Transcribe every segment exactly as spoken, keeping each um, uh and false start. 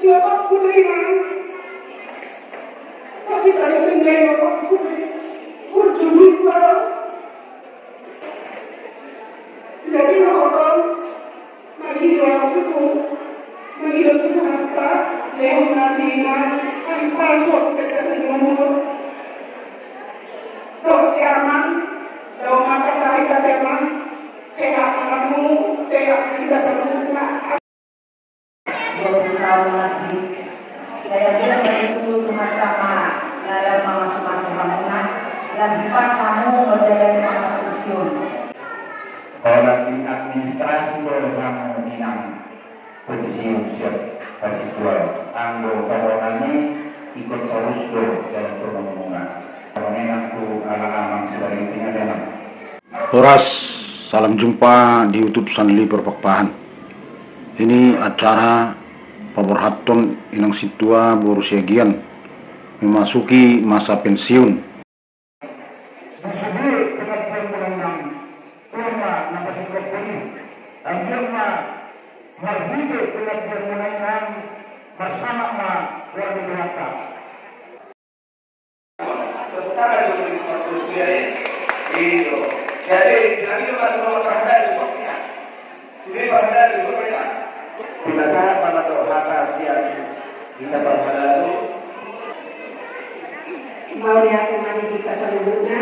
Jadi, nonton, mangido tutu, mangido tutu hata, lehon na di na, ai paso, pecah di nomor. Dohot di amang, dao maka sahit hati amang, sehat anakmu, sehat kita saluhutna. Dua puluh tahun lebih. Saya bilang begitu, Tuhan sama, dalam masa-masa hamuna, lagi pas hamu menjalani masa pensiun. Kalau di administrasi do hamu inang pensiun siap kasih jual. Anggo tahun ini ikut terus do dalam pembangunan. Kalau memang tu ala amang sudah ditinggal dalam. Horas, salam jumpa di YouTube Sanli Perpakpahan. Ini acara paborhathon inang sintua boru Siagian memasuki masa pensiun. Di sude pengabdian mulai nang tuan ma na pasingkop pudi, anggiat ma marhite pengabdian mulai nang marsama ma warga Jakarta. Tepuk tangan dulu untuk Pak Kusya, ya. Iyo. Jadi, lagi itu Pak Kusya, perhatian besok kita. Jadi, perhatian besok kita. Kita sangat mana tuh hata siap kita perhatian dulu. Mauliate ma di hita saluhutna.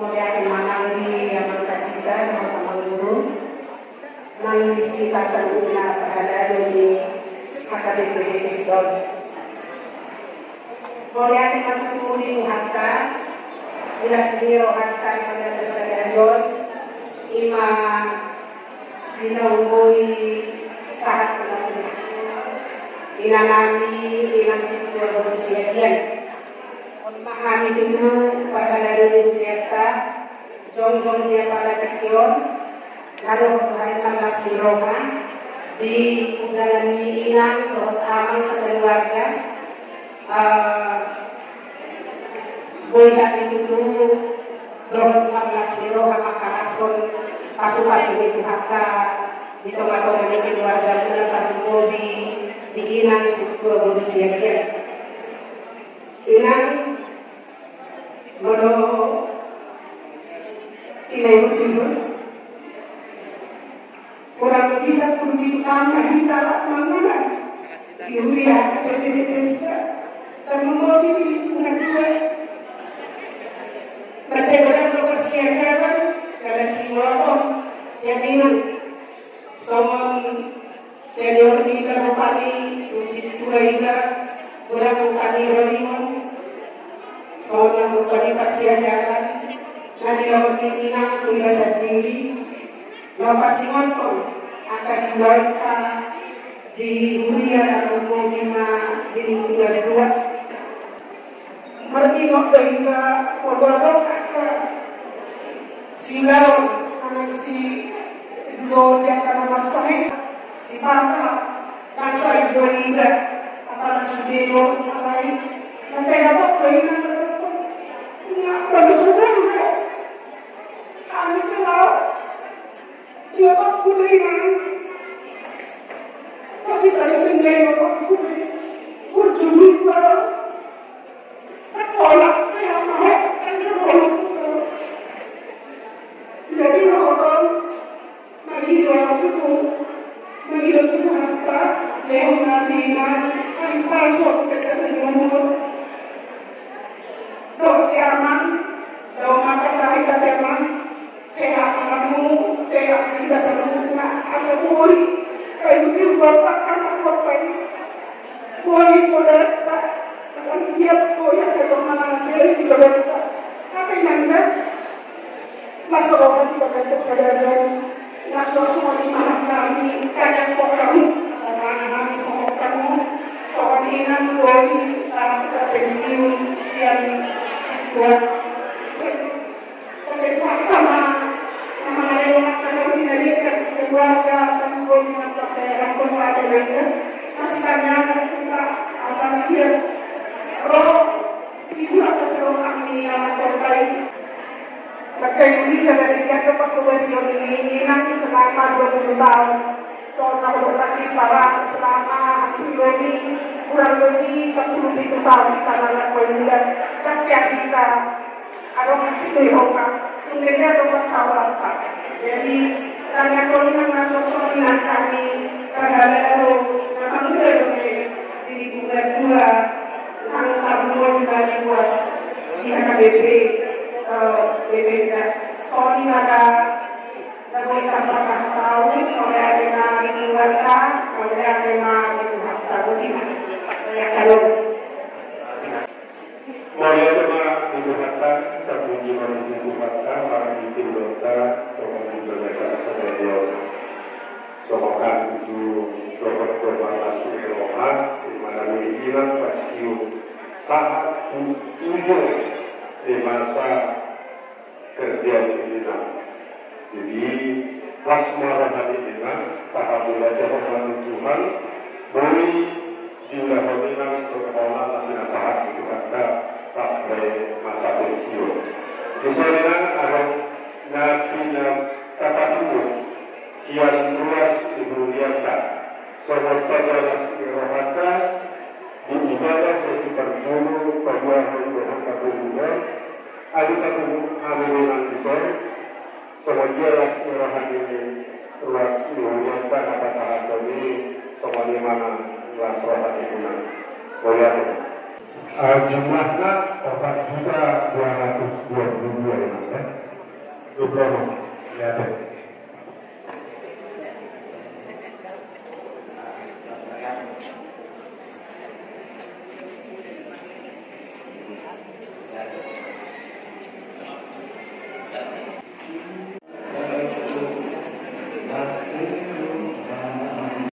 Mauliate ma nang di amang Kadita, dohot amang guru. Nang di hita saluhutna parhalado ni H K B P H K S on. Mauliate ma tutu di Tuhanta, di las ni rohanta di bagasan sadari on, ima di na umbohi sahat na tulis inanami, inang sintua boru Siagian. On ma hami tutu parhalado ni hurianta, jongjong ni apala tingki on, na dohot hami marlas ni roha di undangan ni inang dohot amang sakeluarga. Eh, boi hami tutu dohot marlas ni roha mangkalashon pasupasu ni Tuhanta di tongatonga ni keluargamuna, tarlumobi di inang sintua boru Siagian. Inang, molo inang, kurang lebih sampulu pitu taon ma hita rap mangula di huria H K B P H K S, tarlumobi di lingkungan dua. Mansai godang do parsiajaran, jala siboto sian inang. Songon senior ni iba rupani, songon sintua iba, godang rupani rolingon. Songon nang rupani parsiajaran na dilehon ni inang tu iba sandiri. Laho pasingothon angka di huria, di huria na tarlumobi ma di lingkungan dua. Marningot do iba molo adong angka siulaon, manang si, do di angka na marsahit, sipata nang sahit do iba, apala sude do alai mansai dapot do iba. Nga bagus do iba. Hami tu laho. Dia tak boleh, Bang. Tapi saya tinggal, Bapak, boleh. Ujung iba. Tolak saya mau, saya mau. Jadi, nonton, mangido tutu, mangido tutu hata, lehon na di na, ai paso, pecah di nomor. Dohot di amang, dao maka sahit hati amang, sehat anakmu, sehat kita saluhutna, asa boi, kayu tu bapak anak bapak. Boi, boi, asa dia, boi, asa mana seri di Jakarta. Apa yang anda? Laos roha di bagasan sadari on, laos songon i ma hami, kalian pok hamu, asa sanga hami songon hamu, songon inang boi, sahat tu pensiun, sian sintua. Asa i ma, na mangalehon angka na di na di keluarga, na boi, na partai, na kota, na di na, masih banyak kita, asa dia, roh, Ibu, apa sih rohani yang terbaik? Percaya diri, sadari dia ke pertugas yang ini, nanti selama dua puluh tahun. Soalnya bertani salah selama dua puluh Kurang lebih sepuluh pitu tahun kita nggak main bulan, tapi ya kita ada masih di rumah, mungkin dia ada masalah. Jadi tanya kau ini masuk soal kami, padahal itu memang udah dong di lingkungan dua, yang tamu dari luas di H K B P, eh, B P S. Soalnya ada Lagu i tambah sahata, mauliate ma di Tuhanta, mauliate ma di Tuhanta, boti ma. Mauliate ma di Tuhanta, tapuji ma di Tuhanta, marhite ulaonta, songon i ma di bagasan sadari on. Songon hami tu dohot do marlas ni roha, di mana merikinan pasium sahat tu ujung di masa kerja di Inang. Jadi, las ma roha ni Inang, tahamuliate ma tu Tuhan, boi diulahon Inang tu holan na pinasahat ni Tuhanta sampe masa pensiun. Dison Inang, adong na pinatapatumu sian ruas ni hurianta, songon pajalas ni rohanta, di ibadah sesi parjolo, paduahon dohot papunguhon, Adi papungu hami memang dison, songon dia las ni roha ni ruas ni hurianta na pasahathon i, songon i ma las roha ni Inang. Mauliate. Ah, jumlahna empat juta dua ratus dua puluh dua ya, Mas, ya. Diploma. Mauliate.